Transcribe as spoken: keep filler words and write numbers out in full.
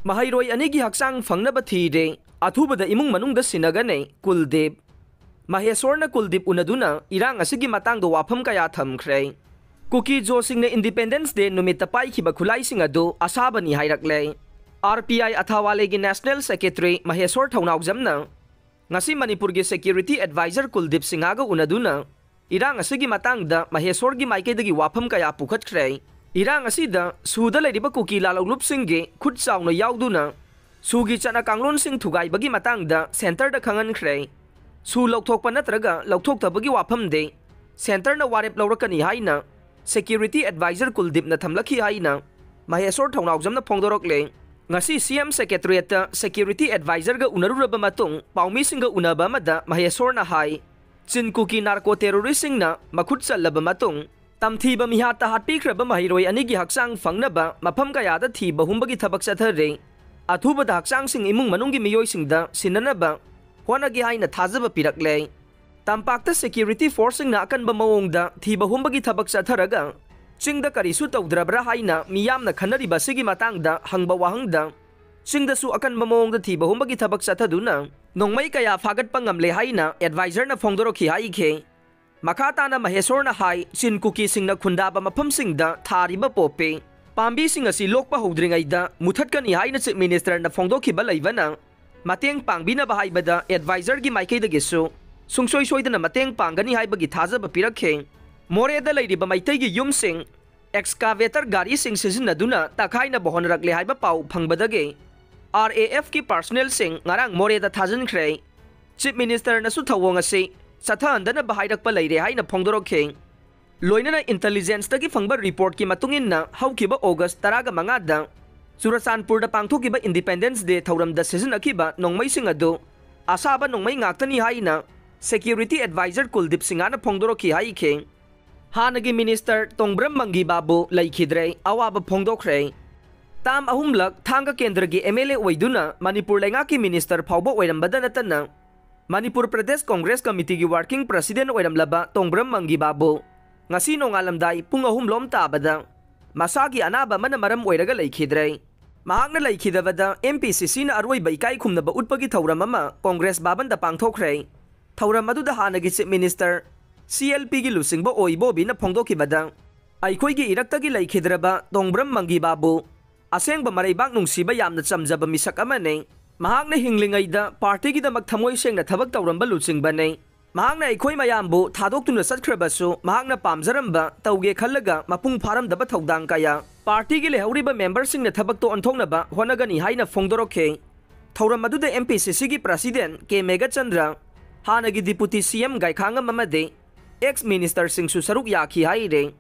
ꯃꯍꯩꯔꯣꯏ ꯑꯅꯤꯒꯤ ꯍꯛꯆꯥꯡ ꯐꯪꯅꯕ ꯊꯤꯔꯦ꯫ ꯑꯊꯨꯕꯗ ꯏꯃꯨꯡ ꯃꯅꯨꯡꯗ ꯁꯤꯟꯅꯒꯅꯤ ꯀꯨꯜꯗꯤꯞ꯫ ꯃꯍꯦꯁꯣꯔꯅ ꯀꯨꯜꯗꯤꯞ ꯎꯅꯗꯨꯅ ꯏꯔꯥꯡ ꯑꯁꯤꯒꯤ ꯃꯇꯥꯡꯗ ꯋꯥꯐꯝ ꯀꯌꯥ ꯊꯝꯈ꯭ꯔꯦ꯫ ꯀꯨꯀꯤ ꯖꯣꯁꯤꯡꯅ Independence Day ꯅꯨꯃꯤꯠꯇ ꯄꯥꯏꯈꯤꯕ ꯈꯨꯠꯂꯥꯏꯁꯤꯡ ꯑꯗꯨ ꯑꯁꯥꯕꯅꯤ ꯍꯥꯏꯔꯛꯂꯦ꯫ ꯑꯥꯔ ꯄꯤ ꯑꯥꯏ ꯑꯊꯥꯋꯥꯂꯦꯒꯤ National Secretary ꯃꯍꯦꯁꯣꯔ ꯊꯧꯅꯥꯎꯖꯝꯅ ꯉꯁꯤ ꯃꯅꯤꯄꯨꯔꯒꯤ Security Advisor ꯀꯨꯜꯗꯤꯞ ꯁꯤꯡꯍꯒ ꯎꯅꯗꯨꯅ ꯏꯔꯥꯡ ꯑꯁꯤꯒꯤ ꯃꯇꯥꯡꯗ ꯃꯍꯦꯁꯣꯔꯒꯤ ꯃꯥꯏꯀꯩꯗꯒꯤ ꯋꯥꯐꯝ ꯀꯌꯥ ꯄꯨꯈꯠꯈ꯭ꯔꯦ꯫ ꯏꯔꯥꯡ ꯑꯁꯤꯗ ꯁꯨꯗ ꯂꯩꯔꯤꯕ ꯀꯨꯀꯤ ꯂꯥꯂꯧꯂꯨꯞꯁꯤꯡꯒꯤ ꯈꯨꯠ ꯆꯥꯎꯅ ꯌꯥꯎꯗꯨꯅ ꯁꯨꯒꯤ ꯆꯠꯅ ꯀꯥꯡꯂꯣꯟꯁꯤꯡ ꯊꯨꯒꯥꯏꯕꯒꯤ ꯃꯇꯥꯡꯗ ꯁꯦꯟꯇꯔꯗ ꯈꯪꯍꯟꯈ꯭ꯔꯦ꯫ ꯁꯨ ꯂꯧꯊꯣꯛꯄ ꯅꯠꯇ꯭ꯔꯒ ꯂꯧꯊꯣꯛꯇꯕꯒꯤ ꯋꯥꯐꯝꯗꯤ ꯁꯦꯟꯇꯔꯅ ꯋꯥꯔꯦꯞ ꯂꯧꯔꯛꯀꯅꯤ ꯍꯥꯏꯅ Security Advisor ꯀꯨꯜꯗꯤꯞꯅ ꯊꯝꯂꯛꯈꯤ ꯍꯥꯏꯅ ꯃꯍꯦꯁꯣꯔ ꯊꯧꯅꯥꯎꯖꯝꯅ ꯐꯣꯡꯗꯣꯔꯛꯂꯦ꯫ ꯉꯁꯤ ꯁꯤ ꯑꯦꯝ Secretariatꯇ Security Advisorꯒ ꯎꯅꯔꯨꯔꯕ ꯃꯇꯨꯡ ꯄꯥꯎꯃꯤꯁꯤꯡꯒ ꯎꯅꯕ ꯑꯃꯗ ꯃꯍꯦꯁꯣꯔꯅ ꯍꯥꯏ, ꯆꯤꯟ ꯀꯨꯀꯤ narco terroristꯁꯤꯡꯅ ꯃꯈꯨꯠ ꯆꯜꯂꯕ ꯃꯇꯨꯡ ꯇꯝꯊꯤꯕ ꯃꯤꯍꯥꯠꯇ ꯍꯥꯠꯄꯤꯈ꯭ꯔꯕ ꯃꯍꯩꯔꯣꯏ ꯑꯅꯤꯒꯤ ꯍꯛꯆꯥꯡ ꯐꯪꯅꯕ ꯃꯐꯝ ꯀꯌꯥꯗ ꯊꯤꯕ ꯍꯨꯝꯕꯒꯤ ꯊꯕꯛ ꯆꯠꯊꯔꯦ꯫ ꯑꯊꯨꯕꯗ ꯍꯛꯆꯥꯡꯁꯤꯡ ꯏꯃꯨꯡ ꯃꯅꯨꯡꯒꯤ ꯃꯤꯑꯣꯏꯁꯤꯡꯗ ꯁꯤꯟꯅꯅꯕ ꯍꯣꯠꯅꯒꯦ ꯍꯥꯏꯅ ꯊꯥꯖꯕ ꯄꯤꯔꯛꯂꯦ꯫ ꯇꯝꯄꯥꯛꯇ Security Forceꯁꯤꯡꯅ ꯑꯀꯟꯕ ꯃꯑꯣꯡꯗ ꯊꯤꯕ ꯍꯨꯝꯕꯒꯤ ꯊꯕꯛ ꯆꯠꯊꯔꯒ ꯆꯤꯡꯗ ꯀꯔꯤꯁꯨ ꯇꯧꯗ꯭ꯔꯕ꯭ꯔꯥ ꯍꯥꯏꯅ ꯃꯤꯌꯥꯝꯅ ꯈꯟꯅꯔꯤꯕ ꯑꯁꯤꯒꯤ ꯃꯇꯥꯡꯗ ꯍꯪꯕ ꯋꯥꯍꯪꯗ ꯆꯤꯡꯗꯁꯨ ꯑꯀꯟꯕ ꯃꯑꯣꯡꯗ ꯊꯤꯕ ꯍꯨꯝꯕꯒꯤ ꯊꯕꯛ ꯆꯠꯊꯗꯨꯅ ꯅꯣꯡꯃꯩ ꯀꯌꯥ ꯐꯥꯒꯠꯄ ꯉꯝꯂꯦ ꯍꯥꯏꯅ Advisorꯅ ꯐꯣꯡꯗꯣꯔꯛꯈꯤ ꯍꯥꯏꯈꯤ꯫ ꯃꯈꯥ ꯇꯥꯅ ꯃꯍꯦꯁꯣꯔꯅ ꯍꯥꯏ, ꯆꯤꯟ ꯀꯨꯀꯤꯁꯤꯡꯅ ꯈꯨꯟꯗꯥꯕ ꯃꯐꯝꯁꯤꯡꯗ ꯊꯥꯔꯤꯕ ꯄꯣꯄꯤ ꯄꯥꯝꯕꯤꯁꯤꯡ ꯑꯁꯤ ꯂꯣꯛꯄ ꯍꯧꯗ꯭ꯔꯤꯉꯩꯗ ꯃꯨꯊꯠꯀꯅꯤ ꯍꯥꯏꯅ Chief Ministerꯅ ꯐꯣꯡꯗꯣꯛꯈꯤꯕ ꯂꯩꯕꯅ ꯃꯇꯦꯡ ꯄꯥꯡꯕꯤꯅꯕ ꯍꯥꯏꯕꯗ Advisorꯒꯤ ꯃꯥꯏꯀꯩꯗꯒꯤꯁꯨ ꯁꯨꯡꯁꯣꯏ ꯁꯣꯏꯗꯅ ꯃꯇꯦꯡ ꯄꯥꯡꯒꯅꯤ ꯍꯥꯏꯕꯒꯤ ꯊꯥꯖꯕ ꯄꯤꯔꯛꯈꯤ꯫ ꯃꯣꯔꯦꯗ ꯂꯩꯔꯤꯕ ꯃꯩꯇꯩꯒꯤ ꯌꯨꯝꯁꯤꯡ excavator ꯒꯥꯔꯤꯁꯤꯡ ꯁꯤꯖꯤꯟꯅꯗꯨꯅ ꯇꯛꯈꯥꯏꯅꯕ ꯍꯣꯠꯅꯔꯛꯂꯦ ꯍꯥꯏꯕ ꯄꯥꯎ ꯐꯪꯕꯗꯒꯤ ꯑꯥꯔ ꯑꯦ ꯑꯦꯐꯀꯤ personnelꯁꯤꯡ ꯉꯔꯥꯡ ꯃꯣꯔꯦꯗ ꯊꯥꯖꯤꯟꯈ꯭ꯔꯦ꯫ Chief Ministerꯅꯁꯨ ꯊꯧꯑꯣꯡ ꯑꯁꯤ ꯆꯠꯊꯍꯟꯗꯅꯕ ꯍꯥꯏꯔꯛꯄ ꯂꯩꯔꯦ ꯍꯥꯏꯅ ꯐꯣꯡꯗꯣꯔꯛꯈꯤ꯫ ꯂꯣꯏꯅꯅ Intelligenceꯇꯒꯤ ꯐꯪꯕ reportꯀꯤ ꯃꯇꯨꯡ ꯏꯟꯅ ꯍꯧꯈꯤꯕ August ꯇꯔꯥꯒ ꯃꯉꯥꯗ ꯆꯨꯔꯆꯥꯟꯄꯨꯔꯗ ꯄꯥꯡꯊꯣꯛꯈꯤꯕ Independence Day ꯊꯧꯔꯝꯗ ꯁꯤꯖꯤꯟꯅꯈꯤꯕ ꯅꯣꯡꯃꯩꯁꯤꯡ ꯑꯗꯨ ꯑꯁꯥꯕ ꯅꯣꯡꯃꯩ ꯉꯥꯛꯇꯅꯤ ꯍꯥꯏꯅ Security Advisor ꯀꯨꯜꯗꯤꯞ ꯁꯤꯡꯍꯅ ꯐꯣꯡꯗꯣꯔꯛꯈꯤ ꯍꯥꯏꯈꯤ꯫ ꯍꯥꯟꯅꯒꯤ Minister ꯇꯣꯡꯕ꯭ꯔꯝ ꯃꯪꯒꯤ ꯕꯥꯕꯨ ꯂꯩꯈꯤꯗ꯭ꯔꯦ, ꯑꯋꯥꯕ ꯐꯣꯡꯗꯣꯛꯈ꯭ꯔꯦ꯫ Term ꯑꯍꯨꯝꯂꯛ ꯊꯥꯡꯒ ꯀꯦꯟꯗ꯭ꯔꯒꯤ ꯑꯦꯝ ꯑꯦꯜ ꯑꯦ ꯑꯣꯏꯗꯨꯅ ꯃꯅꯤꯄꯨꯔ ꯂꯩꯉꯥꯛꯀꯤ Minister ꯐꯥꯎꯕ ꯑꯣꯏꯔꯝꯕꯗ ꯅꯠꯇꯅ ꯃꯅꯤꯄꯨꯔ ꯄ꯭ꯔꯗꯦꯁ ꯀꯣꯡꯒ꯭ꯔꯦꯁ ꯀꯃꯤꯇꯤꯒꯤ Working President ꯑꯣꯏꯔꯝꯂꯕ ꯇꯣꯡꯕ꯭ꯔꯝ ꯃꯪꯒꯤ ꯕꯥꯕꯨ ꯉꯁꯤ ꯅꯣꯡꯉꯥꯜꯂꯝꯗꯥꯏ ꯄꯨꯡ ꯑꯍꯨꯝ ꯂꯣꯝ ꯇꯥꯕꯗ ꯃꯁꯥꯒꯤ ꯑꯅꯥꯕ ꯑꯃꯅ ꯃꯔꯝ ꯑꯣꯏꯔꯒ ꯂꯩꯈꯤꯗ꯭ꯔꯦ꯫ ꯃꯍꯥꯛꯅ ꯂꯩꯈꯤꯗꯕꯗ ꯑꯦꯝ ꯄꯤ ꯁꯤ ꯁꯤꯅ ꯑꯔꯣꯏꯕ ꯏꯀꯥꯏ ꯈꯨꯝꯅꯕ ꯎꯠꯄꯒꯤ ꯊꯧꯔꯝ ꯑꯃ ꯀꯣꯡꯒ꯭ꯔꯦꯁ ꯚꯕꯟꯗ ꯄꯥꯡꯊꯣꯛꯈ꯭ꯔꯦ꯫ ꯊꯧꯔꯝ ꯑꯗꯨꯗ ꯍꯥꯟꯅꯒꯤ ꯆꯤꯐ ꯃꯤꯅꯤꯁꯇꯔ, ꯁꯤ ꯑꯦꯜ ꯄꯤꯒꯤ ꯂꯨꯆꯤꯡꯕ ꯑꯣꯏ ꯕꯣꯕꯤꯅ ꯐꯣꯡꯗꯣꯛꯈꯤꯕꯗ, "ꯑꯩꯈꯣꯏꯒꯤ ꯏꯔꯛꯇꯒꯤ ꯂꯩꯈꯤꯗ꯭ꯔꯕ ꯇꯣꯡꯕ꯭ꯔꯝ ꯃꯪꯒꯤ ꯕꯥꯕꯨ ꯑꯁꯦꯡꯕ ꯃꯔꯩꯕꯥꯛ ꯅꯨꯡꯁꯤꯕ ꯌꯥꯝꯅ ꯆꯝꯖꯕ ꯃꯤꯁꯛ ꯑꯃꯅꯤ꯫ ꯃꯍꯥꯛꯅ ꯍꯤꯡꯂꯤꯉꯩꯗ ꯄꯥꯔꯇꯤꯒꯤꯗꯃꯛ ꯊꯃꯣꯏ ꯁꯦꯡꯅ ꯊꯕꯛ ꯇꯧꯔꯝꯕ ꯂꯨꯆꯤꯡꯕꯅꯤ꯫ ꯃꯍꯥꯛꯅ ꯑꯩꯈꯣꯏ ꯃꯌꯥꯝꯕꯨ ꯊꯥꯗꯣꯛꯇꯨꯅ ꯆꯠꯈ꯭ꯔꯕꯁꯨ, ꯃꯍꯥꯛꯅ ꯄꯥꯝꯖꯔꯝꯕ, ꯇꯧꯒꯦ ꯈꯜꯂꯒ ꯃꯄꯨꯡ ꯐꯥꯔꯝꯗꯕ ꯊꯧꯗꯥꯡ ꯀꯌꯥ, ꯄꯥꯔꯇꯤꯒꯤ ꯂꯩꯍꯧꯔꯤꯕ ꯃꯦꯝꯕꯔꯁꯤꯡꯅ ꯊꯕꯛꯇꯣ ꯑꯣꯟꯊꯣꯛꯅꯕ ꯍꯣꯠꯅꯒꯅꯤ" ꯍꯥꯏꯅ ꯐꯣꯡꯗꯣꯔꯛꯈꯤ꯫ ꯊꯧꯔꯝ ꯑꯗꯨꯗ ꯑꯦꯝ ꯄꯤ ꯁꯤ ꯁꯤꯒꯤ ꯄ꯭ꯔꯁꯤꯗꯦꯟ ꯀꯦ ꯃꯦꯘꯆꯟꯗ꯭ꯔ, ꯍꯥꯟꯅꯒꯤ ꯗꯤꯄꯨꯇꯤ ꯁꯤ ꯑꯦꯝ ꯒꯥꯏꯈꯥꯉꯝ ꯑꯃꯗꯤ ꯑꯦꯛꯁ ꯃꯤꯅꯤꯁꯇꯔꯁꯤꯡꯁꯨ ꯁꯔꯨꯛ ꯌꯥꯈꯤ ꯍꯥꯏꯔꯦ꯫